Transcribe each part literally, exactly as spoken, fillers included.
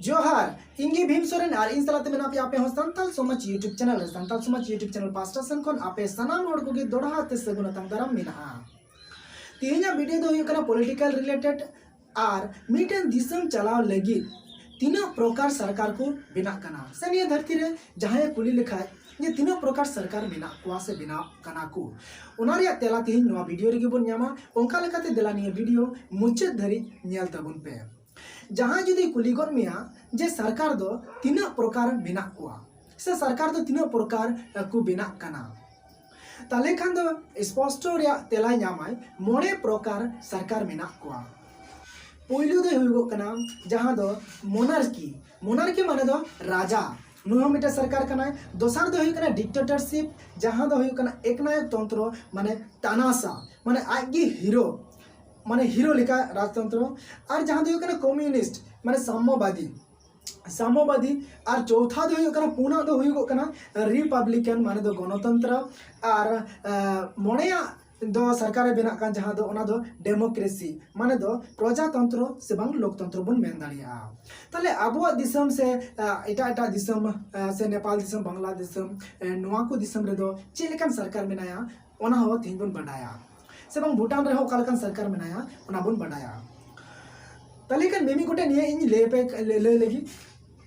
ᱡᱚᱦᱟᱨ, ᱤᱧ ᱜᱮ ᱵᱷᱤᱢ ᱥᱚᱨᱮᱱ ᱟᱨ ᱤᱧ ᱥᱟᱞᱟᱜ ᱛᱮ ᱢᱮᱱᱟᱜ ᱯᱮᱭᱟ ᱟᱯᱮ ᱦᱚᱸ ᱥᱟᱱᱛᱟᱞ ᱥᱚᱢᱟᱡᱽ YouTube ᱪᱮᱱᱮᱞ ᱨᱮ᱾ ᱥᱟᱱᱛᱟᱞ ᱥᱚᱢᱟᱡᱽ YouTube ᱪᱮᱱᱮᱞ ᱯᱟᱦᱴᱟ ᱥᱮᱱ ᱠᱷᱚᱱ ᱟᱯᱮ ᱥᱟᱱᱟᱢ ᱦᱚᱲ ᱠᱚᱜᱮ ᱫᱚᱲᱦᱟ ᱛᱮ ᱥᱟᱹᱜᱩᱱ ᱟᱛᱟᱝ ᱫᱟᱨᱟᱢ ᱢᱮᱱᱟᱜᱼᱟ᱾ ᱛᱮᱦᱮᱧᱟᱜ ᱵᱷᱤᱰᱤᱭᱳ ᱫᱚ ᱦᱩᱭᱩᱜ ᱠᱟᱱᱟ ᱯᱚᱞᱤᱴᱤᱠᱟᱞ ᱨᱤᱞᱮᱴᱮᱰ ᱟᱨ ᱢᱤᱫᱴᱮᱱ ᱫᱤᱥᱚᱢ ᱪᱟᱞᱟᱣ ᱞᱟᱹᱜᱤᱫ ᱛᱤᱱᱟᱹᱜ ᱯᱨᱚᱠᱟᱨ ᱥᱚᱨᱠᱟᱨ ᱠᱚ ᱵᱮᱱᱟᱜ ᱠᱟᱱᱟ, ᱥᱮ ᱱᱤᱭᱟᱹ ᱫᱷᱟᱹᱨᱛᱤ ᱨᱮ ᱡᱟᱦᱟᱸᱭᱮ ᱠᱩᱞᱤ ᱞᱮᱠᱷᱟᱡ ᱡᱮ ᱛᱤᱱᱟᱹᱜ ᱯᱨᱚᱠᱟᱨ ᱥᱚᱨᱠᱟᱨ ᱢᱮᱱᱟᱜ ᱠᱚᱣᱟ ᱥᱮ ᱵᱮᱱᱟᱜ ᱠᱟᱱᱟ ᱠᱚ, ᱚᱱᱟ ᱨᱮᱭᱟᱜ ᱛᱮᱞᱟ ᱛᱮᱦᱮᱧ ᱱᱚᱣᱟ ᱵᱷᱤᱰᱤᱭᱳ ᱨᱮᱜᱮ ᱵᱚᱱ ᱧᱟᱢᱟ᱾ ᱚᱱᱠᱟ ᱞᱮᱠᱟᱛᱮ ᱫᱮᱞᱟ ᱱᱤᱭᱟᱹ ᱵᱷᱤᱰᱤᱭᱳ ᱢᱩᱪᱟᱹᱫ ᱫᱷᱟᱹᱨᱤᱡ ᱧᱮᱞ ᱛᱟᱵᱚᱱ ᱯᱮ᱾ ᱡᱟᱦᱟᱸᱭ ᱡᱩᱫᱤ ᱠᱩᱞᱤ ᱜᱚᱫ ᱢᱮᱭᱟ ᱡᱮ ᱥᱚᱨᱠᱟᱨ ᱫᱚ ᱛᱤᱱᱟᱹᱜ ᱯᱨᱚᱠᱟᱨ ᱢᱮᱱᱟᱜ ᱠᱚᱣᱟ ᱥᱮ ᱥᱚᱨᱠᱟᱨ ᱫᱚ ᱛᱤᱱᱟᱹᱜ ᱯᱨᱚᱠᱟᱨ ᱠᱚ ᱵᱮᱱᱟᱜ ᱠᱟᱱᱟ, ᱛᱟᱦᱞᱮ ᱠᱷᱟᱱ ᱫᱚ ᱥᱯᱚᱥᱴᱚ ᱨᱮᱭᱟᱜ ᱛᱮᱞᱟᱭ ᱧᱟᱢᱟᱭ, ᱢᱚᱬᱮ ᱯᱨᱚᱠᱟᱨ ᱥᱚᱨᱠᱟᱨ ᱢᱮᱱᱟᱜ ᱠᱚᱣᱟ᱾ ᱯᱳᱭᱞᱳ ᱫᱚᱭ ᱦᱩᱭᱩᱜᱚᱜ ᱠᱟᱱᱟ ᱡᱟᱦᱟᱸ ᱫᱚ ᱢᱚᱱᱟᱨᱠᱤ᱾ ᱢᱚᱱᱟᱨᱠᱤ ᱢᱟᱱᱮ ᱫᱚ ᱨᱟᱡᱟ, ᱱᱩᱭ ᱦᱚᱸ ᱢᱤᱫᱴᱮᱱ ᱥᱚᱨᱠᱟᱨ ᱠᱟᱱᱟᱭ᱾ ᱫᱚᱥᱟᱨ ᱫᱚ ᱦᱩᱭᱩᱜ ᱠᱟᱱᱟ ᱰᱤᱠᱴᱮᱴᱚᱨᱥᱤᱯ, ᱡᱟᱦᱟᱸ ᱫᱚ ᱦᱩᱭᱩᱜ ᱠᱟᱱᱟ ᱮᱠᱱᱟᱭᱚᱠ ᱛᱚᱱᱛᱨᱚ, ᱢᱟᱱᱮ ᱛᱟᱱᱟᱥᱟ, ᱢᱟᱱᱮ ᱟᱡ ᱜᱮ ᱦᱤᱨᱳ, ᱢᱟᱱᱮ ᱦᱤᱨᱳ ᱞᱮᱠᱟ ᱨᱟᱡᱽᱛᱚᱱᱛᱨᱚ᱾ ᱟᱨ ᱡᱟᱦᱟᱸ ᱫᱚ ᱦᱩᱭᱩᱜ ᱠᱟᱱᱟ ᱠᱚᱢᱭᱩᱱᱤᱥᱴ, ᱢᱟᱱᱮ ᱥᱟᱢᱢᱚᱵᱟᱫᱤ, ᱥᱟᱢᱢᱚᱵᱟᱫᱤ᱾ ᱟᱨ ᱪᱳᱣᱛᱷᱟ ᱫᱚ ᱦᱩᱭᱩᱜ ᱠᱟᱱᱟ, ᱯᱩᱱᱟᱜ ᱫᱚ ᱦᱩᱭᱩᱜᱚᱜ ᱠᱟᱱᱟ ᱨᱤᱯᱟᱵᱽᱞᱤᱠᱟᱱ, ᱢᱟᱱᱮ ᱫᱚ ᱜᱚᱱᱚᱛᱚᱱᱛᱨᱚ᱾ ᱟᱨ ᱟᱸ, ᱢᱚᱬᱮᱭᱟᱜ ᱫᱚ ᱥᱚᱨᱠᱟᱨᱮ ᱵᱮᱱᱟᱜ ᱠᱟᱱ ᱡᱟᱦᱟᱸ ᱫᱚ ᱚᱱᱟ ᱫᱚ ᱰᱮᱢᱳᱠᱨᱮᱥᱤ, ᱢᱟᱱᱮ ᱫᱚ ᱯᱨᱚᱡᱟᱛᱚᱱᱛᱨᱚ ᱥᱮ ᱵᱟᱝ ᱞᱳᱠᱛᱚᱱᱛᱨᱚ ᱵᱚᱱ ᱢᱮᱱ ᱫᱟᱲᱮᱭᱟᱜᱼᱟ᱾ ᱛᱟᱦᱞᱮ ᱟᱵᱚᱣᱟᱜ ᱫᱤᱥᱚᱢ ᱥᱮ ᱟᱸ, ᱮᱴᱟᱜ ᱮᱴᱟᱜ ᱫᱤᱥᱚᱢ, ᱟᱸ, ᱥᱮ ᱱᱮᱯᱟᱞ ᱫᱤᱥᱚᱢ, ᱵᱟᱝᱞᱟ ᱫᱤᱥᱚᱢ, ᱟᱸ, ᱱᱚᱣᱟ ᱠᱚ ᱫᱤᱥᱚᱢ ᱨᱮᱫᱚ ᱪᱮᱫ ᱞᱮᱠᱟᱱ ᱥᱚᱨᱠᱟᱨ ᱢᱮᱱᱟᱭᱟ, ᱚᱱᱟ ᱦᱚᱸ ᱛᱮᱦᱮᱧ ᱵᱚᱱ ᱵᱟᱰᱟᱭᱟ᱾ ᱥᱮ ᱵᱟᱝ ᱵᱷᱩᱴᱟᱱ ᱨᱮᱦᱚᱸ ᱚᱠᱟ ᱞᱮᱠᱟᱱ ᱥᱚᱨᱠᱟᱨ ᱢᱮᱱᱟᱭᱟ, ᱚᱱᱟ ᱵᱚᱱ ᱵᱟᱰᱟᱭᱟ᱾ ᱛᱟᱦᱞᱮ ᱠᱷᱟᱱ ᱢᱤᱢᱤᱫ ᱜᱚᱴᱮᱡ ᱱᱤᱭᱟᱹ ᱤᱧ ᱞᱟᱹᱭ ᱯᱮ, ᱞᱟᱹᱭ, ᱞᱟᱹᱭ ᱞᱟᱹᱜᱤᱫ᱾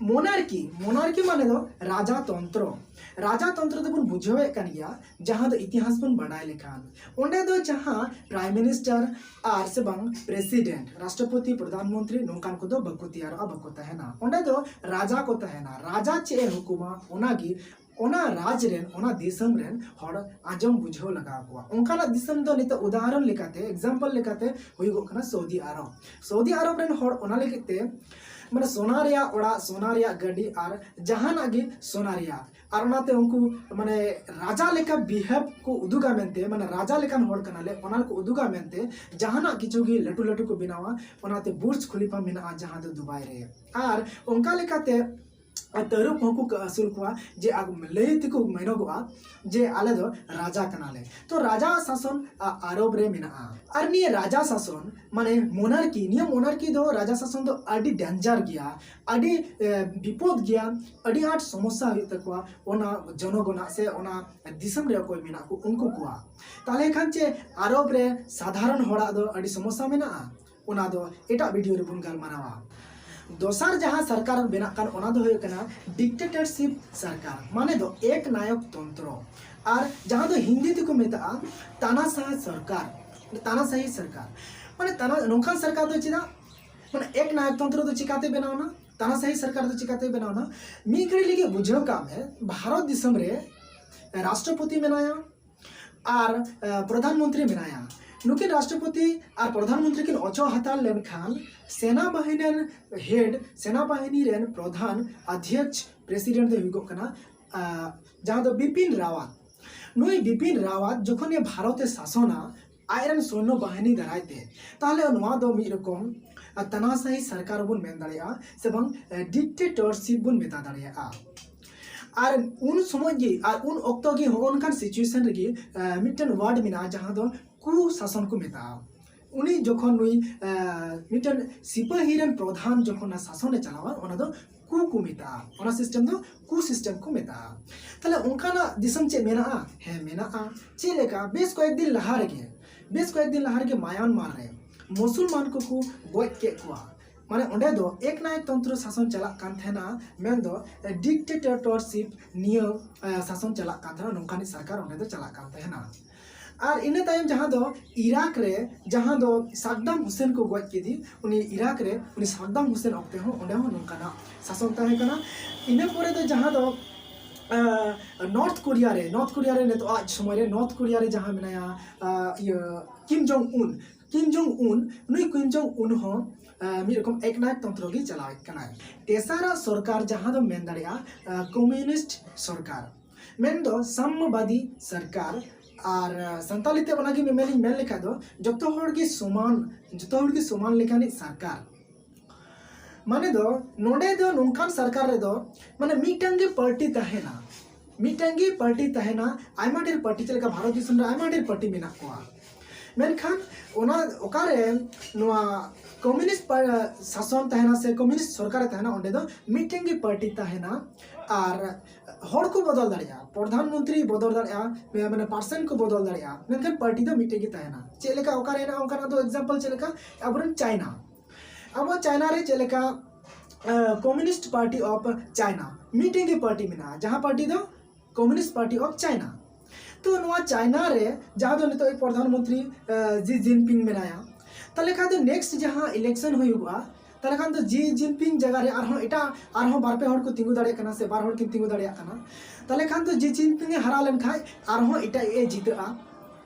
ᱢᱚᱱᱟᱨᱠᱤ, ᱢᱚᱱᱟᱨᱠᱤ ᱢᱟᱱᱮ ᱫᱚ ᱨᱟᱡᱟ ᱛᱚᱱᱛᱨᱚ᱾ ᱨᱟᱡᱟ ᱛᱚᱱᱛᱨᱚ ᱫᱚᱵᱚᱱ ᱵᱩᱡᱷᱟᱹᱣᱮᱫ ᱠᱟᱱ ᱜᱮᱭᱟ, ᱡᱟᱦᱟᱸ ᱫᱚ ᱤᱛᱤᱦᱟᱥ ᱵᱚᱱ ᱵᱟᱰᱟᱭ ᱞᱮᱠᱷᱟᱱ ᱚᱸᱰᱮ ᱫᱚ ᱡᱟᱦᱟᱸ ᱯᱨᱟᱭᱤᱢ ᱢᱤᱱᱤᱥᱴᱟᱨ ᱟᱨ ᱥᱮ ᱵᱟᱝ ᱯᱨᱮᱥᱤᱰᱮᱱᱴ, ᱨᱟᱥᱴᱨᱚᱯᱚᱛᱤ, ᱯᱨᱚᱫᱷᱟᱱ ᱢᱚᱱᱛᱨᱤ ᱱᱚᱝᱠᱟᱱ ᱠᱚᱫᱚ ᱵᱟᱠᱚ ᱛᱮᱭᱟᱨᱚᱜᱼᱟ, ᱵᱟᱠᱚ ᱛᱟᱦᱮᱱᱟ᱾ ᱚᱸᱰᱮ ᱫᱚ ᱨᱟᱡᱟ ᱠᱚ ᱛᱟᱦᱮᱱᱟ᱾ ᱨᱟᱡᱟ ᱪᱮᱫ ᱮ ᱦᱩᱠᱩᱢᱟ, ᱚᱱᱟᱜᱮ ᱚᱱᱟ ᱨᱟᱡᱽ ᱨᱮᱱ, ᱚᱱᱟ ᱫᱤᱥᱚᱢ ᱨᱮᱱ ᱦᱚᱲ ᱟᱸᱡᱚᱢ ᱵᱩᱡᱷᱟᱹᱣ ᱞᱟᱜᱟᱣ ᱠᱚᱣᱟ᱾ ᱚᱱᱠᱟᱱᱟᱜ ᱫᱤᱥᱚᱢ ᱫᱚ ᱱᱤᱛᱚᱜ ᱩᱫᱟᱦᱚᱨᱚᱱ ᱞᱮᱠᱟᱛᱮ, ᱮᱠᱡᱟᱢᱯᱚᱞ ᱞᱮᱠᱟᱛᱮ ᱦᱩᱭᱩᱜᱚᱜ ᱠᱟᱱᱟ ᱥᱳᱣᱫᱤ ᱟᱨᱚᱵ᱾ ᱥᱳᱣᱫᱤ ᱟᱨᱚᱵ ᱨᱮᱱ ᱦᱚᱲ ᱚᱱᱟ ᱞᱟᱹᱜᱤᱫ ᱛᱮ ᱢᱟᱱᱮ ᱥᱳᱱᱟ ᱨᱮᱭᱟᱜ ᱚᱲᱟᱜ, ᱥᱳᱱᱟ ᱨᱮᱭᱟᱜ ᱜᱟᱹᱰᱤ ᱟᱨ ᱡᱟᱦᱟᱱᱟᱜ ᱜᱮ ᱥᱳᱱᱟ ᱨᱮᱭᱟᱜ᱾ ᱟᱨ ᱚᱱᱟᱛᱮ ᱩᱱᱠᱩ ᱢᱟᱱᱮ ᱨᱟᱡᱟ ᱞᱮᱠᱟ ᱵᱤᱦᱮᱵᱽ ᱠᱚ ᱩᱫᱩᱜᱟ ᱢᱮᱱᱛᱮ, ᱢᱟᱱᱮ ᱨᱟᱡᱟ ᱞᱮᱠᱟᱱ ᱦᱚᱲ ᱠᱟᱱᱟᱞᱮ, ᱚᱱᱟ ᱠᱚ ᱩᱫᱩᱜᱟ ᱢᱮᱱᱛᱮ ᱡᱟᱦᱟᱱᱟᱜ ᱠᱤᱪᱷᱩ ᱜᱮ ᱞᱟᱹᱴᱩ ᱞᱟᱹᱴᱩ ᱠᱚ ᱵᱮᱱᱟᱣᱟ᱾ ᱚᱱᱟᱛᱮ ᱵᱩᱨᱡᱽ ᱠᱷᱚᱞᱤᱯᱷᱟ ᱢᱮᱱᱟᱜᱼᱟ, ᱡᱟᱦᱟᱸ ᱫᱚ ᱫᱩᱵᱟᱭ ᱨᱮ᱾ ᱟᱨ ᱚᱱᱠᱟ ᱞᱮᱠᱟᱛᱮ ᱟᱨ ᱛᱟᱹᱨᱩᱵ ᱦᱚᱸᱠᱚ ᱟᱹᱥᱩᱞ ᱠᱚᱣᱟ, ᱡᱮ ᱟᱠ-, ᱞᱟᱹᱭ ᱛᱮᱠᱚ ᱢᱮᱱᱚᱜᱚᱜᱼᱟ ᱡᱮ ᱟᱞᱮ ᱫᱚ ᱨᱟᱡᱟ ᱠᱟᱱᱟᱞᱮ᱾ ᱛᱚ ᱨᱟᱡᱟ ᱥᱟᱥᱚᱱ ᱟ-, ᱟᱨᱚᱵ ᱨᱮ ᱢᱮᱱᱟᱜᱼᱟ᱾ ᱟᱨ ᱱᱤᱭᱟᱹ ᱨᱟᱡᱟ ᱥᱟᱥᱚᱱ ᱢᱟᱱᱮ ᱢᱚᱱᱟᱨᱠᱤ, ᱱᱤᱭᱟᱹ ᱢᱚᱱᱟᱨᱠᱤ ᱫᱚ ᱨᱟᱡᱟ ᱥᱟᱥᱚᱱ ᱫᱚ ᱟᱹᱰᱤ ᱰᱮᱧᱡᱟᱨ ᱜᱮᱭᱟ, ᱟᱹᱰᱤ ᱮ, ᱵᱤᱯᱚᱫ ᱜᱮᱭᱟ, ᱟᱹᱰᱤ ᱟᱸᱴ ᱥᱚᱢᱚᱥᱥᱟ ᱦᱩᱭᱩᱜ ᱛᱟᱠᱚᱣᱟ ᱚᱱᱟ ᱡᱚᱱᱚᱜᱚᱱᱟᱜ ᱥᱮ ᱚᱱᱟ ᱫᱤᱥᱚᱢ ᱨᱮ ᱚᱠᱚᱭ ᱢᱮᱱᱟᱜ ᱠᱚ ᱩᱱᱠᱩ ᱠᱚᱣᱟᱜ᱾ ᱛᱟᱦᱚᱞᱮ ᱠᱷᱟᱱ ᱪᱮ ᱟᱨᱚᱵ ᱨᱮ ᱥᱟᱫᱷᱟᱨᱚᱱ ᱦᱚᱲᱟᱜ ᱫᱚ ᱟᱹᱰᱤ ᱥᱚᱢᱚᱥᱥᱟ ᱢᱮᱱᱟᱜᱼᱟ? ᱚᱱᱟ ᱫᱚ ᱮᱴᱟᱜ ᱵᱷᱤᱰᱤᱭᱳ ᱨᱮᱵᱚᱱ ᱜᱟᱞᱢᱟᱨᱟᱣᱟ᱾ ᱫᱚᱥᱟᱨ ᱡᱟᱦᱟᱸ ᱥᱚᱨᱠᱟᱨ ᱵᱮᱱᱟᱜ ᱠᱟᱱ ᱚᱱᱟ ᱫᱚ ᱦᱩᱭᱩᱜ ᱠᱟᱱᱟ ᱰᱤᱠᱴᱮᱴᱚᱨᱥᱤᱯ ᱥᱚᱨᱠᱟᱨ, ᱢᱟᱱᱮ ᱫᱚ ᱮᱠ ᱱᱟᱭᱚᱠ ᱛᱚᱱᱛᱨᱚ, ᱟᱨ ᱡᱟᱦᱟᱸ ᱫᱚ ᱦᱤᱱᱫᱤ ᱛᱮᱠᱚ ᱢᱮᱛᱟᱜᱼᱟ ᱛᱟᱱᱟᱥᱟᱦ ᱥᱚᱨᱠᱟᱨ, ᱛᱟᱱᱟᱥᱟᱦᱤ ᱥᱚᱨᱠᱟᱨ᱾ ᱢᱟᱱᱮ ᱛᱟᱱᱟ ᱱᱚᱝᱠᱟᱱ ᱥᱚᱨᱠᱟᱨ ᱫᱚ ᱪᱮᱫᱟᱜ, ᱢᱟᱱᱮ ᱮᱠ ᱱᱟᱭᱚᱠ ᱛᱚᱱᱛᱨᱚ ᱫᱚ ᱪᱤᱠᱟᱛᱮ ᱵᱮᱱᱟᱣ ᱮᱱᱟ? ᱛᱟᱱᱟᱥᱟᱦᱤ ᱥᱚᱨᱠᱟᱨ ᱫᱚ ᱪᱤᱠᱟᱛᱮ ᱵᱮᱱᱟᱣ ᱮᱱᱟ? ᱢᱤᱫ ᱜᱷᱟᱹᱲᱤ ᱞᱟᱹᱜᱤᱫ ᱵᱩᱡᱷᱟᱹᱣ ᱠᱟᱜ ᱢᱮ, ᱵᱷᱟᱨᱚᱛ ᱫᱤᱥᱚᱢ ᱨᱮ ᱨᱟᱥᱴᱨᱚᱯᱚᱛᱤ ᱢᱮᱱᱟᱭᱟ ᱟᱨ ᱮ, ᱯᱨᱚᱫᱷᱟᱱ ᱢᱚᱱᱛᱨᱤ ᱢᱮᱱᱟᱭᱟ᱾ ᱱᱩᱠᱤᱱ ᱨᱟᱥᱴᱨᱚᱯᱚᱛᱤ ᱟᱨ ᱯᱨᱚᱫᱷᱟᱱ ᱢᱚᱱᱛᱨᱤ ᱠᱤᱱ ᱚᱪᱚᱜ ᱦᱟᱛᱟᱲ ᱞᱮᱱᱠᱷᱟᱱ ᱥᱮᱱᱟ ᱵᱟᱦᱤᱱᱤ ᱨᱮᱱ ᱦᱮᱰ, ᱥᱮᱱᱟ ᱵᱟᱦᱤᱱᱤ ᱨᱮᱱ ᱯᱨᱚᱫᱷᱟᱱ ᱟᱫᱷᱭᱚᱠᱥ ᱯᱨᱮᱥᱤᱰᱮᱱᱴ ᱫᱚᱭ ᱦᱩᱭᱩᱜᱚᱜ ᱠᱟᱱᱟ ᱟ, ᱡᱟᱦᱟᱸ ᱫᱚ ᱵᱤᱯᱤᱱ ᱨᱟᱣᱟᱛ᱾ ᱱᱩᱭ ᱵᱤᱯᱤᱱ ᱨᱟᱣᱟᱛ ᱡᱚᱠᱷᱚᱱ ᱮ ᱵᱷᱟᱨᱚᱛ ᱮ ᱥᱟᱥᱚᱱᱟ ᱟᱡ ᱨᱮᱱ ᱥᱚᱭᱱᱚ ᱵᱟᱦᱤᱱᱤ ᱫᱟᱨᱟᱭ ᱛᱮ, ᱛᱟᱦᱚᱞᱮ ᱱᱚᱣᱟ ᱫᱚ ᱢᱤᱫ ᱨᱚᱠᱚᱢ ᱟ, ᱛᱟᱱᱟᱥᱟᱦᱤ ᱥᱚᱨᱠᱟᱨ ᱵᱚᱱ ᱢᱮᱱ ᱫᱟᱲᱮᱭᱟᱜᱼᱟ ᱥᱮ ᱵᱟᱝ ᱰᱤᱠᱴᱮᱴᱚᱨᱥᱤᱯ ᱵᱚᱱ ᱢᱮᱛᱟ ᱫᱟᱲᱮᱭᱟᱜᱼᱟ᱾ ᱟᱨ ᱩᱱ ᱥᱚᱢᱚᱭ ᱜᱮ ᱟᱨ ᱩᱱ ᱚᱠᱛᱚ ᱜᱮ ᱦᱚᱸᱜᱼᱚ ᱱᱚᱝᱠᱟᱱ ᱥᱤᱪᱩᱭᱮᱥᱚᱱ ᱨᱮᱜᱮ ᱟ, ᱢᱤᱫᱴᱮᱱ ᱣᱟᱨᱰ ᱢᱮᱱᱟᱜᱼᱟ ᱡᱟᱦᱟᱸ ᱫᱚ ᱠᱩ ᱥᱟᱥᱚᱱ ᱠᱚ ᱢᱮᱛᱟᱜᱼᱟ᱾ ᱩᱱᱤ ᱡᱚᱠᱷᱚᱱ ᱱᱩᱭ ᱟ, ᱢᱤᱫᱴᱮᱱ ᱥᱤᱯᱟᱹᱦᱤ ᱨᱮᱱ ᱯᱨᱚᱫᱷᱟᱱ ᱡᱚᱠᱷᱚᱱ ᱥᱟᱥᱚᱱᱮ ᱪᱟᱞᱟᱣᱟ ᱚᱱᱟ ᱫᱚ ᱠᱩ ᱠᱚ ᱢᱮᱛᱟᱜᱼᱟ, ᱚᱱᱟ ᱥᱤᱥᱴᱮᱢ ᱫᱚ ᱠᱩ ᱥᱤᱥᱴᱮᱢ ᱠᱚ ᱢᱮᱛᱟᱜᱼᱟ᱾ ᱛᱟᱦᱞᱮ ᱚᱱᱠᱟᱱᱟᱜ ᱫᱤᱥᱚᱢ ᱪᱮᱫ ᱢᱮᱱᱟᱜᱼᱟ? ᱦᱮᱸ ᱢᱮᱱᱟᱜᱼᱟ᱾ ᱪᱮᱫ ᱞᱮᱠᱟ? ᱵᱮᱥ ᱠᱚᱭᱮᱠ ᱫᱤᱱ ᱞᱟᱦᱟ ᱨᱮᱜᱮ, ᱵᱮᱥ ᱠᱚᱭᱮᱠ ᱫᱤᱱ ᱞᱟᱦᱟ ᱨᱮᱜᱮ ᱢᱟᱭᱟᱱᱢᱟᱨ ᱨᱮ ᱢᱩᱥᱚᱞᱢᱟᱱ ᱠᱚᱠᱚ ᱜᱚᱡ ᱠᱮᱫ ᱠᱚᱣᱟ᱾ ᱢᱟᱱᱮ ᱚᱸᱰᱮ ᱫᱚ ᱮᱠ ᱱᱟᱭᱚᱠ ᱛᱚᱱᱛᱨᱚ ᱥᱟᱥᱚᱱ ᱪᱟᱞᱟᱜ ᱠᱟᱱ ᱛᱟᱦᱮᱱᱟ, ᱢᱮᱱᱫᱚ ᱰᱤᱠᱴᱮᱴᱚᱨᱥᱤᱯ ᱱᱤᱭᱟᱹ ᱮ, ᱥᱟᱥᱚᱱ ᱪᱟᱞᱟᱜ ᱠᱟᱱ ᱛᱟᱦᱮᱱᱟ, ᱱᱚᱝᱠᱟᱱᱤᱡ ᱥᱚᱨᱠᱟᱨ ᱚᱸᱰᱮ ᱫᱚ ᱪᱟᱞᱟᱜ ᱠᱟᱱ ᱛᱟᱦᱮᱱᱟ᱾ ᱟᱨ ᱤᱱᱟᱹ ᱛᱟᱭᱚᱢ ᱡᱟᱦᱟᱸ ᱫᱚ ᱤᱨᱟᱠ ᱨᱮ, ᱡᱟᱦᱟᱸ ᱫᱚ ᱥᱟᱫᱫᱟᱢ ᱦᱩᱥᱮᱱ ᱠᱚ ᱜᱚᱡ ᱠᱮᱫᱮ, ᱩᱱᱤ ᱤᱨᱟᱠ ᱨᱮ ᱩᱱᱤ ᱥᱟᱫᱫᱟᱢ ᱦᱩᱥᱮᱱ ᱚᱠᱛᱮ ᱦᱚᱸ ᱚᱸᱰᱮ ᱦᱚᱸ ᱱᱚᱝᱠᱟᱱᱟᱜ ᱥᱟᱥᱚᱱ ᱛᱟᱦᱮᱸ ᱠᱟᱱᱟ᱾ ᱤᱱᱟᱹ ᱯᱚᱨᱮ ᱫᱚ ᱡᱟᱦᱟᱸ ᱫᱚ ᱱᱚᱨᱛᱷ ᱠᱳᱨᱤᱭᱟ ᱨᱮ, ᱱᱚᱨᱛᱷ ᱠᱳᱨᱤᱭᱟ ᱨᱮ ᱱᱤᱛᱚᱜ ᱟᱡ ᱥᱚᱢᱚᱭ ᱨᱮ ᱱᱚᱨᱛᱷ ᱠᱳᱨᱤᱭᱟ ᱨᱮ ᱡᱟᱦᱟᱸ ᱢᱮᱱᱟᱭᱟ, ᱟ, ᱤᱭᱟᱹ ᱠᱤᱢ ᱡᱚᱝ ᱩᱱ, ᱠᱤᱢ ᱡᱚᱝ ᱩᱱ, ᱱᱩᱭ ᱠᱤᱢ ᱡᱚᱝ ᱩᱱ ᱦᱚᱸ ᱟ, ᱢᱤᱫ ᱨᱚᱠᱚᱢ ᱮᱠᱱᱟᱭᱚᱠ ᱛᱚᱱᱛᱨᱚ ᱜᱮ ᱪᱟᱞᱟᱣᱮᱫ ᱠᱟᱱᱟᱭ᱾ ᱛᱮᱥᱟᱨᱟᱜ ᱥᱚᱨᱠᱟᱨ ᱡᱟᱦᱟᱸ ᱫᱚ ᱢᱮᱱ ᱫᱟᱲᱮᱭᱟᱜᱼᱟ ᱟ, ᱠᱚᱢᱭᱩᱱᱤᱥᱴ ᱥᱚᱨᱠᱟᱨ, ᱢᱮᱱᱫᱚ ᱥᱟᱢᱭᱚᱵᱟᱫᱤ ᱥᱚᱨᱠᱟᱨ᱾ ᱟᱨ ᱟ, ᱥᱟᱱᱛᱟᱞᱤ ᱛᱮ ᱚᱱᱟᱜᱮ ᱢᱮᱢᱮᱱᱤᱧ ᱢᱮᱱ ᱞᱮᱠᱷᱟᱡ ᱫᱚ ᱡᱚᱛᱚ ᱦᱚᱲ ᱜᱮ ᱥᱚᱢᱟᱱ, ᱡᱚᱛᱚ ᱦᱚᱲ ᱜᱮ ᱥᱚᱢᱟᱱ ᱞᱮᱠᱟᱱᱤᱡ ᱥᱚᱨᱠᱟᱨ᱾ ᱢᱟᱱᱮ ᱫᱚ ᱱᱚᱰᱮ ᱫᱚ ᱱᱚᱝᱠᱟᱱ ᱥᱚᱨᱠᱟᱨ ᱨᱮᱫᱚ ᱢᱟᱱᱮ ᱢᱤᱫᱴᱟᱝ ᱜᱮ ᱯᱟᱨᱴᱤ ᱛᱟᱦᱮᱱᱟ, ᱢᱤᱫᱴᱟᱝ ᱜᱮ ᱯᱟᱨᱴᱤ ᱛᱟᱦᱮᱱᱟ᱾ ᱟᱭᱢᱟ ᱰᱷᱮᱨ ᱯᱟᱨᱴᱤ, ᱪᱮᱫ ᱞᱮᱠᱟ ᱵᱷᱟᱨᱚᱛ ᱫᱤᱥᱚᱢ ᱨᱮ ᱟᱭᱢᱟ ᱰᱷᱮᱨ ᱯᱟᱨᱴᱤ ᱢᱮᱱᱟᱜ ᱠᱚᱣᱟ, ᱢᱮᱱᱠᱷᱟᱱ ᱚᱱᱟ ᱚᱠᱟᱨᱮ ᱱᱚᱣᱟ ᱠᱚᱢᱭᱩᱱᱤᱥᱴ ᱯᱟ- ᱥᱟᱥᱚᱱ ᱛᱟᱦᱮᱱᱟ ᱥᱮ ᱠᱚᱢᱭᱩᱱᱤᱥᱴ ᱥᱚᱨᱠᱟᱨᱮ ᱛᱟᱦᱮᱱᱟ, ᱚᱸᱰᱮ ᱫᱚ ᱢᱤᱫᱴᱮᱱ ᱜᱮ ᱯᱟᱨᱴᱤ ᱛᱟᱦᱮᱱᱟ᱾ ᱟᱨ ᱦᱚᱲ ᱠᱚ ᱵᱚᱫᱚᱞ ᱫᱟᱲᱮᱭᱟᱜᱼᱟ, ᱯᱨᱚᱫᱷᱟᱱ ᱢᱚᱱᱛᱨᱤ ᱵᱚᱫᱚᱞ ᱫᱟᱲᱮᱭᱟᱜᱼᱟ, ᱢᱟᱱᱮ ᱯᱟᱨᱥᱮᱱ ᱠᱚ ᱵᱚᱫᱚᱞ ᱫᱟᱲᱮᱭᱟᱜᱼᱟ, ᱢᱮᱱᱠᱷᱟᱱ ᱯᱟᱨᱴᱤ ᱫᱚ ᱢᱤᱫᱴᱮᱡ ᱜᱮ ᱛᱟᱦᱮᱱᱟ᱾ ᱪᱮᱫ ᱞᱮᱠᱟ ᱚᱠᱟᱨᱮ ᱦᱮᱱᱟᱜᱼᱟ ᱚᱱᱠᱟᱱᱟᱜ ᱫᱚ ᱮᱠᱡᱟᱢᱯᱚᱞ ᱪᱮᱫ ᱞᱮᱠᱟ ᱟᱵᱚᱨᱮᱱ ᱪᱟᱭᱱᱟ, ᱟᱵᱚ ᱪᱟᱭᱱᱟ ᱨᱮ ᱪᱮᱫ ᱞᱮᱠᱟ ᱠᱚᱢᱭᱩᱱᱤᱥᱴ ᱯᱟᱨᱴᱤ ᱚᱯᱷ ᱪᱟᱭᱱᱟ ᱢᱤᱫᱴᱮᱱ ᱜᱮ ᱯᱟᱨᱴᱤ ᱢᱮᱱᱟᱜᱼᱟ, ᱡᱟᱦᱟᱸ ᱯᱟᱨᱴᱤ ᱫᱚ ᱠᱚᱢᱭᱩᱱᱤᱥᱴ ᱯᱟᱨᱴᱤ ᱚᱯᱷ ᱪᱟᱭᱱᱟ᱾ ᱛᱚ ᱱᱚᱣᱟ ᱪᱟᱭᱱᱟ ᱨᱮ ᱡᱟᱦᱟᱸ ᱫᱚ ᱱᱤᱛᱚᱜ ᱯᱨᱚᱫᱷᱟᱱ ᱢᱚᱱᱛᱨᱤ ᱡᱤ ᱡᱤᱱᱯᱤᱝ ᱢᱮᱱᱟᱭᱟ, ᱛᱟᱦᱚᱞᱮ ᱠᱷᱟᱱ ᱫᱚ ᱱᱮᱠᱥᱴ ᱡᱟᱦᱟᱸ ᱤᱞᱮᱠᱥᱚᱱ ᱦᱩᱭᱩᱜᱼᱟ, ᱛᱟᱦᱚᱞᱮ ᱠᱷᱟᱱ ᱫᱚ ᱡᱤ ᱡᱤᱱᱯᱤᱝ ᱡᱟᱭᱜᱟ ᱨᱮ ᱟᱨᱦᱚᱸ ᱮᱴᱟᱜ ᱟᱨᱦᱚᱸ ᱵᱟᱨ ᱯᱮ ᱦᱚᱲ ᱠᱚ ᱛᱤᱸᱜᱩ ᱫᱟᱲᱮᱭᱟᱜ ᱠᱟᱱᱟ ᱥᱮ ᱵᱟᱨ ᱦᱚᱲ ᱠᱤᱱ ᱛᱤᱸᱜᱩ ᱫᱟᱲᱮᱭᱟᱜ ᱠᱟᱱᱟ, ᱛᱟᱦᱚᱞᱮ ᱠᱷᱟᱱ ᱫᱚ ᱡᱤ ᱡᱤᱱᱯᱤᱝ ᱮ ᱦᱟᱨᱟ ᱞᱮᱱᱠᱷᱟᱱ ᱟᱨᱦᱚᱸ ᱮᱴᱟᱜ ᱮ ᱡᱤᱛᱟᱹᱜᱼᱟ᱾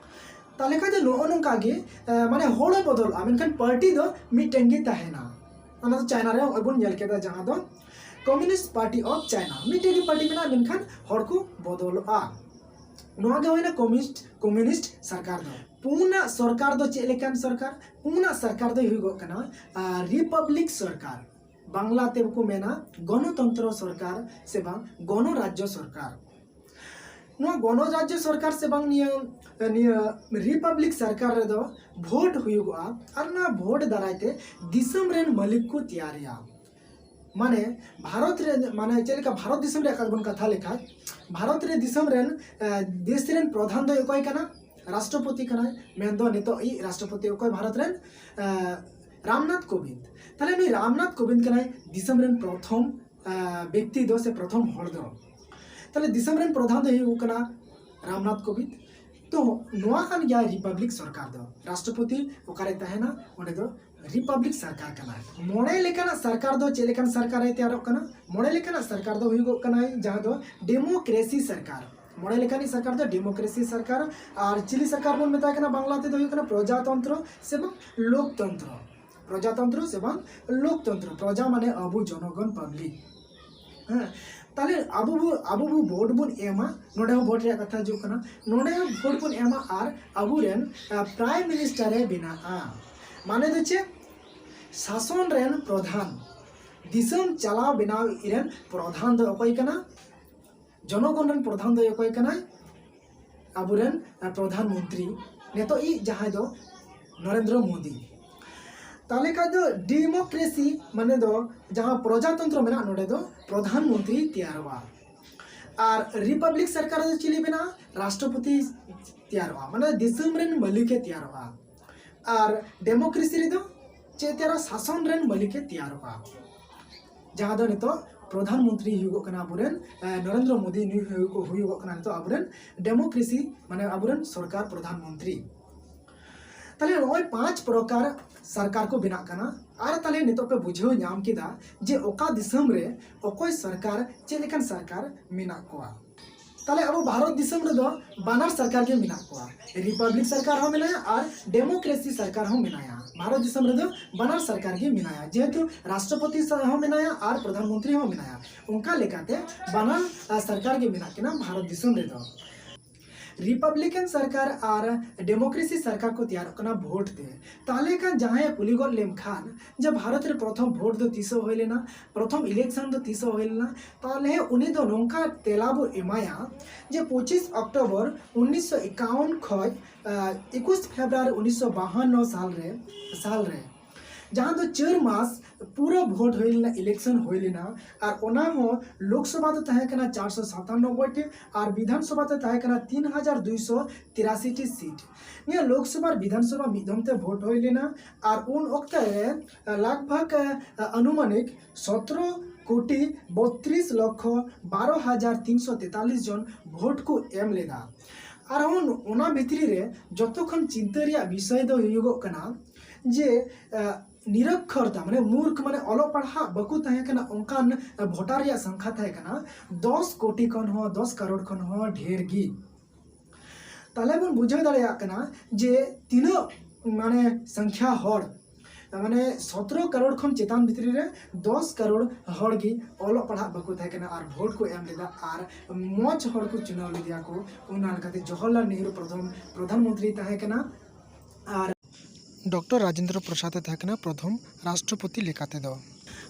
ᱛᱟᱦᱚᱞᱮ ᱠᱷᱟᱱ ᱫᱚ ᱱᱚᱜᱼᱚ ᱱᱚᱝᱠᱟ ᱜᱮ ᱢᱟᱱᱮ ᱦᱚᱲ ᱮ ᱵᱚᱫᱚᱞᱚᱜᱼᱟ, ᱢᱮᱱᱠᱷᱟᱱ ᱯᱟᱨᱴᱤ ᱫᱚ ᱢᱤᱫᱴᱮᱱ ᱜᱮ ᱛᱟᱦᱮᱱᱟ᱾ ᱚᱱᱟ ᱫᱚ ᱪᱟᱭᱱᱟ ᱨᱮ ᱱᱚᱜᱼᱚᱭ ᱵᱚᱱ ᱧᱮᱞ ᱠᱮᱫᱟ, ᱡᱟᱦᱟᱸ ᱫᱚ ᱠᱚᱢᱭᱩᱱᱤᱥᱴ ᱯᱟᱨᱴᱤ ᱚᱯᱷ ᱪᱟᱭᱱᱟ, ᱢᱤᱫᱴᱮᱱ ᱜᱮ ᱯᱟᱨᱴᱤ ᱢᱮᱱᱟᱜᱼᱟ, ᱢᱮᱱᱠᱷᱟᱱ ᱦᱚᱲ ᱠᱚ ᱵᱚᱫᱚᱞᱚᱜᱼᱟ᱾ ᱱᱚᱣᱟ ᱜᱮ ᱦᱩᱭᱱᱟ ᱠᱚᱢᱭᱩᱱᱤᱥᱴ ᱠᱚᱢᱭᱩᱱᱤᱥᱴ ᱥᱚᱨᱠᱟᱨ ᱫᱚ᱾ ᱯᱩᱱᱟᱜ ᱥᱚᱨᱠᱟᱨ ᱫᱚ ᱪᱮᱫ ᱞᱮᱠᱟᱱ ᱥᱚᱨᱠᱟᱨ? ᱯᱩᱱᱟᱜ ᱥᱚᱨᱠᱟᱨ ᱫᱚ ᱦᱩᱭᱩᱜᱚᱜ ᱠᱟᱱᱟ ᱨᱤᱯᱟᱵᱽᱞᱤᱠ ᱥᱚᱨᱠᱟᱨ, ᱵᱟᱝᱞᱟ ᱛᱮ ᱠᱚ ᱢᱮᱱᱟ ᱜᱚᱱᱚᱛᱚᱱᱛᱨᱚ ᱥᱚᱨᱠᱟᱨ ᱥᱮ ᱵᱟᱝ ᱜᱚᱱᱚᱨᱟᱡᱽᱡᱚ ᱥᱚᱨᱠᱟᱨ᱾ ᱱᱚᱣᱟ ᱜᱚᱱᱚᱨᱟᱡᱽᱡᱚ ᱥᱚᱨᱠᱟᱨ ᱥᱮ ᱵᱟᱝ ᱱᱤᱭᱟᱹ ᱱᱤᱭᱟᱹ ᱨᱤᱯᱟᱵᱽᱞᱤᱠ ᱥᱚᱨᱠᱟᱨ ᱨᱮᱫᱚ ᱵᱷᱳᱴ ᱦᱩᱭᱩᱜᱚᱜᱼᱟ, ᱟᱨ ᱱᱚᱣᱟ ᱵᱷᱳᱴ ᱫᱟᱨᱟᱭ ᱛᱮ ᱫᱤᱥᱚᱢ ᱨᱮᱱ ᱢᱟᱹᱞᱤᱠ ᱠᱚ ᱛᱮᱭᱟᱨᱮᱭᱟ᱾ ᱢᱟᱱᱮ ᱵᱷᱟᱨᱚᱛ ᱨᱮ, ᱢᱟᱱᱮ ᱪᱮᱫ ᱞᱮᱠᱟ ᱵᱷᱟᱨᱚᱛ ᱫᱤᱥᱚᱢ ᱨᱮᱭᱟᱜ ᱠᱟᱛᱷᱟ ᱵᱚᱱ ᱠᱟᱛᱷᱟ ᱞᱮᱠᱷᱟᱱ, ᱵᱷᱟᱨᱚᱛ ᱨᱮ ᱫᱤᱥᱚᱢ ᱨᱮᱱ ᱫᱮᱥ ᱨᱮᱱ ᱯᱨᱚᱫᱷᱟᱱ ᱫᱚ ᱚᱠᱚᱭ ᱠᱟᱱᱟ? ᱨᱟᱥᱴᱨᱚᱯᱚᱛᱤ ᱠᱟᱱᱟᱭ, ᱢᱮᱱᱫᱚ ᱱᱤᱛᱚᱜ ᱤᱡ ᱨᱟᱥᱴᱨᱚᱯᱚᱛᱤ ᱚᱠᱚᱭ ᱵᱷᱟᱨᱚᱛ ᱨᱮᱱ? ᱨᱟᱢᱱᱟᱛᱷ ᱠᱳᱵᱤᱱᱫ᱾ ᱛᱟᱦᱞᱮ ᱱᱩᱭ ᱨᱟᱢᱱᱟᱛᱷ ᱠᱳᱵᱤᱱᱫ ᱠᱟᱱᱟᱭ ᱫᱤᱥᱚᱢ ᱨᱮᱱ ᱯᱨᱚᱛᱷᱚᱢ ᱵᱮᱠᱛᱤ ᱫᱚ ᱥᱮ ᱯᱨᱚᱛᱷᱚᱢ ᱦᱚᱲ ᱫᱚ᱾ ᱛᱟᱦᱞᱮ ᱫᱤᱥᱚᱢ ᱨᱮᱱ ᱯᱨᱚᱫᱷᱟᱱ ᱫᱚᱭ ᱦᱩᱭᱩᱜ ᱠᱟᱱᱟ ᱨᱟᱢᱱᱟᱛᱷ ᱠᱳᱵᱤᱱᱫ᱾ ᱛᱚ ᱱᱚᱣᱟ ᱠᱟᱱ ᱜᱮᱭᱟ ᱨᱤᱯᱟᱵᱽᱞᱤᱠ ᱥᱚᱨᱠᱟᱨ ᱫᱚ᱾ ᱨᱟᱥᱴᱨᱚᱯᱚᱛᱤ ᱚᱠᱟᱨᱮ ᱛᱟᱦᱮᱱᱟ, ᱚᱸᱰᱮ ᱫᱚ ᱨᱤᱯᱟᱵᱽᱞᱤᱠ ᱥᱚᱨᱠᱟᱨ ᱠᱟᱱᱟ᱾ ᱢᱚᱬᱮ ᱞᱮᱠᱟᱱᱟᱜ ᱥᱚᱨᱠᱟᱨ ᱫᱚ ᱪᱮᱫ ᱞᱮᱠᱟᱱ ᱥᱚᱨᱠᱟᱨ ᱮ ᱛᱮᱭᱟᱨᱚᱜ ᱠᱟᱱᱟ? ᱢᱚᱬᱮ ᱞᱮᱠᱟᱱᱟᱜ ᱥᱚᱨᱠᱟᱨ ᱫᱚ ᱦᱩᱭᱩᱜᱚᱜ ᱠᱟᱱᱟ ᱡᱟᱦᱟᱸ ᱫᱚ ᱰᱮᱢᱳᱠᱨᱮᱥᱤ ᱥᱚᱨᱠᱟᱨ᱾ ᱢᱚᱬᱮ ᱞᱮᱠᱟᱱᱤᱡ ᱥᱚᱨᱠᱟᱨ ᱫᱚ ᱰᱮᱢᱳᱠᱨᱮᱥᱤ ᱥᱚᱨᱠᱟᱨ᱾ ᱟᱨ ᱪᱤᱞᱤ ᱥᱚᱨᱠᱟᱨ ᱵᱚᱱ ᱢᱮᱛᱟᱭ ᱠᱟᱱᱟ? ᱵᱟᱝᱞᱟ ᱛᱮᱫᱚ ᱦᱩᱭᱩᱜ ᱠᱟᱱᱟ ᱯᱨᱚᱡᱟᱛᱚᱱᱛᱨᱚ ᱥᱮ ᱵᱟᱝ ᱞᱳᱠᱛᱚᱱᱛᱨᱚ᱾ ᱯᱨᱚᱡᱟᱛᱚᱱᱛᱨᱚ ᱥᱮ ᱵᱟᱝ ᱞᱳᱠᱛᱚᱱᱛᱨᱚ᱾ ᱯᱨᱚᱡᱟ ᱢᱟᱱᱮ ᱟᱵᱚ ᱡᱚᱱᱚᱜᱚᱱ, ᱯᱟᱵᱽᱞᱤᱠ᱾ ᱦᱮᱸ, ᱛᱟᱦᱞᱮ ᱟᱵᱚ ᱵᱚ ᱟᱵᱚ ᱵᱚ ᱵᱷᱳᱴ ᱵᱚᱱ ᱮᱢᱟ, ᱱᱚᱰᱮ ᱦᱚᱸ ᱵᱷᱳᱴ ᱨᱮᱭᱟᱜ ᱠᱟᱛᱷᱟ ᱦᱤᱡᱩᱜ ᱠᱟᱱᱟ᱾ ᱱᱚᱰᱮ ᱦᱚᱸ ᱵᱷᱳᱴ ᱵᱚᱱ ᱮᱢᱟ ᱟᱨ ᱟᱵᱚᱨᱮᱱ ᱯᱨᱟᱭᱤᱢ ᱢᱤᱱᱤᱥᱴᱟᱨ ᱮ ᱵᱮᱱᱟᱜᱼᱟ᱾ ᱢᱟᱱᱮ ᱫᱚ ᱪᱮᱫ? ᱥᱟᱥᱚᱱ ᱨᱮᱱ ᱯᱨᱚᱫᱷᱟᱱ, ᱫᱤᱥᱚᱢ ᱪᱟᱞᱟᱣ ᱵᱮᱱᱟᱣ ᱨᱮᱱ ᱯᱨᱚᱫᱷᱟᱱ ᱫᱚ ᱚᱠᱚᱭ ᱠᱟᱱᱟ? ᱡᱚᱱᱚᱜᱚᱱ ᱨᱮᱱ ᱯᱨᱚᱫᱷᱟᱱ ᱫᱚ ᱚᱠᱚᱭ ᱠᱟᱱᱟᱭ? ᱟᱵᱚᱨᱮᱱ ᱯᱨᱚᱫᱷᱟᱱ ᱢᱚᱱᱛᱨᱤ ᱱᱤᱛᱚᱜ ᱤᱡ ᱡᱟᱦᱟᱸᱭ ᱫᱚ ᱱᱚᱨᱮᱱᱫᱨᱚ ᱢᱳᱫᱤ᱾ ᱛᱟᱦᱚᱞᱮ ᱠᱷᱟᱱ ᱫᱚ ᱰᱮᱢᱳᱠᱨᱮᱥᱤ ᱢᱟᱱᱮ ᱫᱚ ᱡᱟᱦᱟᱸ ᱯᱨᱚᱡᱟᱛᱚᱱᱛᱨᱚ ᱢᱮᱱᱟᱜ, ᱱᱚᱰᱮ ᱫᱚ ᱯᱨᱚᱫᱷᱟᱱ ᱢᱚᱱᱛᱨᱤ ᱛᱮᱭᱟᱨᱚᱜᱼᱟ᱾ ᱟᱨ ᱨᱤᱯᱟᱵᱽᱞᱤᱠ ᱥᱚᱨᱠᱟᱨ ᱫᱚ ᱪᱤᱞᱤ ᱵᱮᱱᱟᱜᱼᱟ? ᱨᱟᱥᱴᱨᱚᱯᱚᱛᱤ ᱛᱮᱭᱟᱨᱚᱜᱼᱟ, ᱢᱟᱱᱮ ᱫᱤᱥᱚᱢ ᱨᱮᱱ ᱢᱟᱹᱞᱤᱠᱮ ᱛᱮᱭᱟᱨᱚᱜᱼᱟ᱾ ᱟᱨ ᱰᱮᱢᱳᱠᱨᱮᱥᱤ ᱨᱮᱫᱚ ᱪᱮᱫ ᱛᱮᱭᱟᱨᱚᱜᱼᱟ? ᱥᱟᱥᱚᱱ ᱨᱮᱱ ᱢᱟᱹᱞᱤᱠᱮ ᱛᱮᱭᱟᱨᱚᱜᱼᱟ᱾ ᱡᱟᱦᱟᱸ ᱫᱚ ᱱᱤᱛᱚᱜ ᱯᱨᱚᱫᱷᱟᱱ ᱢᱚᱱᱛᱨᱤ ᱦᱩᱭᱩᱜᱚᱜ ᱠᱟᱱᱟ ᱟᱵᱚᱨᱮᱱ, ᱮ, ᱱᱚᱨᱮᱱᱫᱨᱚ ᱢᱳᱫᱤ, ᱱᱩᱭ ᱦᱩᱭᱩᱜᱚᱜ, ᱦᱩᱭᱩᱜᱚᱜ ᱠᱟᱱᱟ ᱱᱤᱛᱚᱜ ᱟᱵᱚᱨᱮᱱ ᱰᱮᱢᱳᱠᱨᱮᱥᱤ, ᱢᱟᱱᱮ ᱟᱵᱚᱨᱮᱱ ᱥᱚᱨᱠᱟᱨ ᱯᱨᱚᱫᱷᱟᱱ ᱢᱚᱱᱛᱨᱤ᱾ ᱛᱟᱦᱞᱮ ᱱᱚᱜᱼᱚᱭ ᱯᱟᱸᱪ ᱯᱨᱚᱠᱟᱨ ᱥᱚᱨᱠᱟᱨ ᱠᱚ ᱵᱮᱱᱟᱜ ᱠᱟᱱᱟ᱾ ᱟᱨ ᱛᱟᱦᱞᱮ ᱱᱤᱛᱚᱜ ᱯᱮ ᱵᱩᱡᱷᱟᱹᱣ ᱧᱟᱢ ᱠᱮᱫᱟ ᱡᱮ ᱚᱠᱟ ᱫᱤᱥᱚᱢ ᱨᱮ ᱚᱠᱚᱭ ᱥᱚᱨᱠᱟᱨ, ᱪᱮᱫ ᱞᱮᱠᱟᱱ ᱥᱚᱨᱠᱟᱨ ᱢᱮᱱᱟᱜ ᱠᱚᱣᱟ᱾ ᱛᱟᱦᱞᱮ ᱟᱵᱚ ᱵᱷᱟᱨᱚᱛ ᱫᱤᱥᱚᱢ ᱨᱮᱫᱚ ᱵᱟᱱᱟᱨ ᱥᱚᱨᱠᱟᱨ ᱜᱮ ᱢᱮᱱᱟᱜ ᱠᱚᱣᱟ, ᱨᱤᱯᱟᱵᱽᱞᱤᱠ ᱥᱚᱨᱠᱟᱨ ᱦᱚᱸ ᱢᱮᱱᱟᱭᱟ ᱟᱨ ᱰᱮᱢᱳᱠᱨᱮᱥᱤ ᱥᱚᱨᱠᱟᱨ ᱦᱚᱸ ᱢᱮᱱᱟᱭᱟ᱾ ᱵᱷᱟᱨᱚᱛ ᱫᱤᱥᱚᱢ ᱨᱮᱫᱚ ᱵᱟᱱᱟᱨ ᱥᱚᱨᱠᱟᱨ ᱜᱮ ᱢᱮᱱᱟᱭᱟ, ᱡᱮᱦᱮᱛᱩ ᱨᱟᱥᱴᱨᱚᱯᱚᱛᱤ ᱦᱚᱸ ᱢᱮᱱᱟᱭᱟ ᱟᱨ ᱯᱨᱚᱫᱷᱟᱱ ᱢᱚᱱᱛᱨᱤ ᱦᱚᱸ ᱢᱮᱱᱟᱭᱟ᱾ ᱚᱱᱠᱟ ᱞᱮᱠᱟᱛᱮ ᱵᱟᱱᱟᱨ, ᱟ, ᱥᱚᱨᱠᱟᱨ ᱜᱮ ᱢᱮᱱᱟᱜ ᱠᱤᱱᱟ ᱵᱷᱟᱨᱚᱛ ᱫᱤᱥᱚᱢ ᱨᱮᱫᱚ᱾ ᱨᱤᱯᱟᱵᱽᱞᱤᱠᱟᱱ ᱥᱚᱨᱠᱟᱨ ᱟᱨ ᱰᱮᱢᱳᱠᱨᱮᱥᱤ ᱥᱚᱨᱠᱟᱨ ᱠᱚ ᱛᱮᱭᱟᱨᱚᱜ ᱠᱟᱱᱟ ᱵᱷᱳᱴ ᱛᱮ᱾ ᱛᱟᱦᱞᱮ ᱠᱷᱟᱱ ᱡᱟᱦᱟᱸᱭᱮ ᱠᱩᱞᱤ ᱜᱚᱫ ᱞᱮᱢ ᱠᱷᱟᱱ ᱡᱮ ᱵᱷᱟᱨᱚᱛ ᱨᱮ ᱯᱨᱚᱛᱷᱚᱢ ᱵᱷᱳᱴ ᱫᱚ ᱛᱤᱥᱚᱜ ᱦᱩᱭ ᱞᱮᱱᱟ, ᱯᱨᱚᱛᱷᱚᱢ ᱤᱞᱮᱠᱥᱚᱱ ᱫᱚ ᱛᱤᱥᱚᱜ ᱦᱩᱭ ᱞᱮᱱᱟ, ᱛᱟᱦᱞᱮ ᱩᱱᱤ ᱫᱚ ᱱᱚᱝᱠᱟ ᱛᱮᱞᱟ ᱵᱚ ᱮᱢᱟᱭᱟ ᱡᱮ ᱯᱚᱸᱪᱤᱥ ᱚᱠᱴᱳᱵᱚᱨ ᱩᱱᱤᱥᱥᱚ ᱮᱠᱟᱣᱚᱱ ᱠᱷᱚᱱ, ᱟ, ᱮᱠᱩᱥ ᱯᱷᱮᱵᱽᱨᱩᱣᱟᱨᱤ ᱩᱱᱤᱥᱥᱚ ᱵᱟᱦᱟᱱᱱᱚ ᱥᱟᱞ ᱨᱮ, ᱥᱟᱞ ᱨᱮ, ᱡᱟᱦᱟᱸ ᱫᱚ ᱪᱟᱹᱨ ᱢᱟᱥ ᱯᱩᱨᱟᱹ ᱵᱷᱳᱴ ᱦᱩᱭ ᱞᱮᱱᱟ, ᱤᱞᱮᱠᱥᱚᱱ ᱦᱩᱭ ᱞᱮᱱᱟ᱾ ᱟᱨ ᱚᱱᱟ ᱦᱚᱸ ᱞᱳᱠᱥᱚᱵᱷᱟ ᱫᱚ ᱛᱟᱦᱮᱸ ᱠᱟᱱᱟ ᱪᱟᱨᱥᱚ ᱥᱟᱛᱟᱱᱱᱚᱵᱵᱳᱭ ᱴᱤ ᱟᱨ ᱵᱤᱫᱷᱟᱱᱥᱚᱵᱷᱟ ᱫᱚ ᱛᱟᱦᱮᱸ ᱠᱟᱱᱟ ᱛᱤᱱ ᱦᱟᱡᱟᱨ ᱫᱩᱭᱥᱚ ᱛᱤᱨᱟᱥᱤ ᱴᱤ ᱥᱤᱴ᱾ ᱱᱤᱭᱟᱹ ᱞᱳᱠᱥᱚᱵᱷᱟ ᱟᱨ ᱵᱤᱫᱷᱟᱱᱥᱚᱵᱷᱟ ᱢᱤᱫ ᱫᱚᱢ ᱛᱮ ᱵᱷᱳᱴ ᱦᱩᱭ ᱞᱮᱱᱟ᱾ ᱟᱨ ᱩᱱ ᱚᱠᱛᱮ ᱨᱮ ᱞᱟᱜᱽ ᱵᱷᱟᱜᱽ, ᱟ, ᱟᱱᱩᱢᱟᱱᱤᱠ ᱥᱚᱛᱨᱚ ᱠᱳᱴᱤ ᱵᱚᱛᱨᱤᱥ ᱞᱚᱠᱷᱚ ᱵᱟᱨᱚ ᱦᱟᱡᱟᱨ ᱛᱤᱱᱥᱚ ᱛᱮᱛᱟᱞᱤᱥ ᱡᱚᱱ ᱵᱷᱳᱴ ᱠᱚ ᱮᱢ ᱞᱮᱫᱟ᱾ ᱟᱨᱦᱚᱸ ᱚᱱᱟ ᱵᱷᱤᱛᱨᱤ ᱨᱮ ᱡᱚᱛᱚ ᱠᱷᱚᱱ ᱪᱤᱱᱛᱟᱹ ᱨᱮᱭᱟᱜ ᱵᱤᱥᱚᱭ ᱫᱚ ᱦᱩᱭᱩᱜᱚᱜ ᱠᱟᱱᱟ ᱡᱮ, ᱟ, ᱱᱤᱨᱚᱠᱠᱷᱚᱨᱛᱟ, ᱢᱟᱱᱮ ᱢᱩᱨᱠᱷ, ᱢᱟᱱᱮ ᱚᱞᱚᱜ ᱯᱟᱲᱦᱟᱜ ᱵᱟᱠᱚ ᱛᱟᱦᱮᱸ ᱠᱟᱱᱟ, ᱚᱱᱠᱟᱱ ᱵᱷᱳᱴᱟᱨ ᱨᱮᱭᱟᱜ ᱥᱚᱝᱠᱷᱟ ᱛᱟᱦᱮᱸ ᱠᱟᱱᱟ ᱫᱚᱥ ᱠᱳᱴᱤ ᱠᱷᱚᱱ ᱦᱚᱸ, ᱫᱚᱥ ᱠᱟᱨᱳᱲ ᱠᱷᱚᱱ ᱦᱚᱸ ᱰᱷᱮᱨ ᱜᱮ᱾ ᱛᱟᱦᱞᱮ ᱵᱚᱱ ᱵᱩᱡᱷᱟᱹᱣ ᱫᱟᱲᱮᱭᱟᱜ ᱠᱟᱱᱟ ᱡᱮ ᱛᱤᱱᱟᱹᱜ, ᱢᱟᱱᱮ, ᱥᱚᱝᱠᱷᱭᱟ ᱦᱚᱲ, ᱢᱟᱱᱮ, ᱥᱚᱛᱨᱚ ᱠᱟᱨᱳᱲ ᱠᱷᱚᱱ ᱪᱮᱛᱟᱱ ᱵᱷᱤᱛᱨᱤ ᱨᱮ ᱫᱚᱥ ᱠᱟᱨᱳᱲ ᱦᱚᱲ ᱜᱮ ᱚᱞᱚᱜ ᱯᱟᱲᱦᱟᱜ ᱵᱟᱠᱚ ᱛᱟᱦᱮᱸ ᱠᱟᱱᱟ ᱟᱨ ᱵᱷᱳᱴ ᱠᱚ ᱮᱢ ᱞᱮᱫᱟ ᱟᱨ ᱢᱚᱡᱽ ᱦᱚᱲ ᱠᱚ ᱪᱩᱱᱟᱣ ᱞᱮᱫᱮᱭᱟ ᱠᱚ᱾ ᱚᱱᱟ ᱞᱮᱠᱟᱛᱮ ᱡᱚᱦᱚᱨᱞᱟᱞ ᱱᱮᱦᱨᱩ ᱯᱨᱚᱛᱷᱚᱢ ᱯᱨᱚᱫᱷᱟᱱ ᱢᱚᱱᱛᱨᱤ ᱛᱟᱦᱮᱸ ᱠᱟᱱᱟ ᱟᱨ ᱰᱚᱠᱴᱚᱨ ᱨᱟᱡᱮᱱᱫᱨᱚ ᱯᱨᱚᱥᱟᱫᱽ ᱮ ᱛᱟᱦᱮᱸ ᱠᱟᱱᱟ ᱯᱨᱚᱛᱷᱚᱢ ᱨᱟᱥᱴᱨᱚᱯᱚᱛᱤ ᱞᱮᱠᱟ ᱛᱮᱫᱚ᱾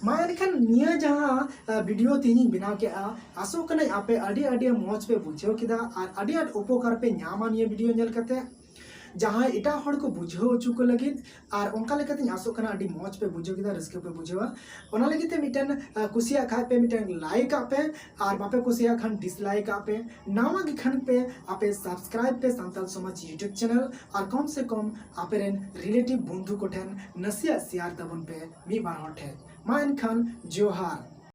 ᱢᱟ ᱮᱱᱠᱷᱟᱱ ᱱᱤᱭᱟᱹ ᱡᱟᱦᱟᱸ ᱵᱷᱤᱰᱤᱭᱳ ᱛᱮᱦᱮᱧᱤᱧ ᱵᱮᱱᱟᱣ ᱠᱮᱫᱼᱟ, ᱟᱥᱚᱜ ᱠᱟᱹᱱᱟᱹᱧ ᱟᱯᱮ ᱟᱹᱰᱤ ᱟᱹᱰᱤ ᱢᱚᱡᱽ ᱯᱮ ᱵᱩᱡᱷᱟᱹᱣ ᱠᱮᱫᱟ ᱟᱨ ᱟᱹᱰᱤ ᱟᱸᱴ ᱩᱯᱚᱠᱟᱨ ᱯᱮ ᱧᱟᱢᱟ ᱱᱤᱭᱟᱹ ᱵᱷᱤᱰᱤᱭᱳ ᱧᱮᱞ ᱠᱟᱛᱮ᱾ ᱡᱟᱦᱟᱸᱭ ᱮᱴᱟᱜ ᱦᱚᱲ ᱠᱚ ᱵᱩᱡᱷᱟᱹᱣ ᱦᱚᱪᱚ ᱠᱚ ᱞᱟᱹᱜᱤᱫ, ᱟᱨ ᱚᱱᱠᱟ ᱞᱮᱠᱟᱛᱮᱧ ᱟᱥᱚᱜ ᱠᱟᱱᱟ ᱟᱹᱰᱤ ᱢᱚᱡᱽ ᱯᱮ ᱵᱩᱡᱷᱟᱹᱣ ᱠᱮᱫᱟ, ᱨᱟᱹᱥᱠᱟᱹ ᱯᱮ ᱵᱩᱡᱷᱟᱹᱣᱟ᱾ ᱚᱱᱟ ᱞᱟᱹᱜᱤᱫ ᱛᱮ ᱢᱤᱫᱴᱮᱱ ᱠᱩᱥᱤᱭᱟᱜ ᱠᱷᱟᱡ ᱯᱮ ᱢᱤᱫᱴᱮᱱ ᱞᱟᱭᱤᱠ ᱟᱜ ᱯᱮ, ᱟᱨ ᱵᱟᱯᱮ ᱠᱩᱥᱤᱭᱟᱜ ᱠᱷᱟᱱ ᱰᱤᱥᱞᱟᱭᱤᱠ ᱟᱜ ᱯᱮ᱾ ᱱᱟᱣᱟ ᱜᱮ ᱠᱷᱟᱱ ᱯᱮ ᱟᱯᱮ ᱥᱟᱵᱥᱠᱨᱟᱭᱤᱵ ᱯᱮ ᱥᱟᱱᱛᱟᱞ ᱥᱚᱢᱟᱡᱽ ᱭᱩᱴᱩᱵᱽ ᱪᱮᱱᱮᱞ, ᱟᱨ ᱠᱚᱢ ᱥᱮ ᱠᱚᱢ ᱟᱯᱮᱨᱮᱱ ᱨᱤᱞᱮᱴᱤᱵᱷ ᱵᱚᱱᱫᱷᱩ ᱠᱚᱴᱷᱮᱱ ᱱᱟᱥᱮᱭᱟᱜ ᱥᱮᱭᱟᱨ ᱛᱟᱵᱚᱱ ᱯᱮ ᱢᱤᱫ ᱵᱟᱨ ᱦᱚᱲ ᱴᱷᱮᱱ᱾ ᱢᱟ ᱮᱱᱠᱷᱟᱱ ᱡᱚᱦᱟᱨ᱾